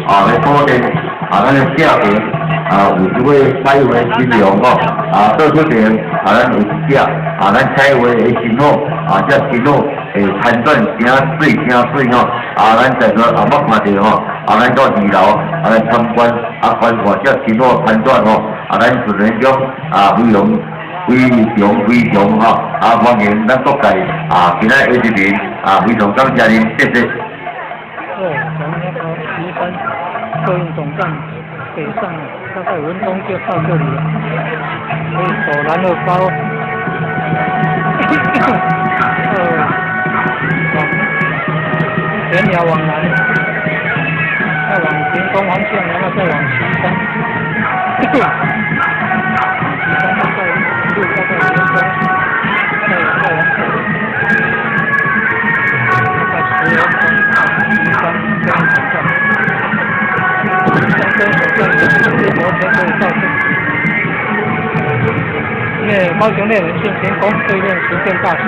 啊，咧土地，啊，咱的正邊啊，有這位彩畫新娘吼，啊，倒出邊啊，咱有一隻啊，咱彩畫的新婦，啊，這新婦會參轉誠媠誠媠吼，啊，咱在座也捌看著吼，啊，咱到二樓啊來參觀，啊，觀看這新婦參轉吼，啊，咱自然中啊非常非常非常吼，啊，歡迎咱各界啊，今仔日的人啊，非常感謝恁，謝謝。對，從那個旗山客運總站北上，大概5分鐘就到這裡了，可以走南二高，往田寮往南，再往屏東方向，然後再往旗山，旗山大概路大概5分鐘，再往北，大概10分鐘到旗山客運總站。旗山客運總站也是摩托車可以到這裡。因為高雄獵人信天宮對面實踐大學。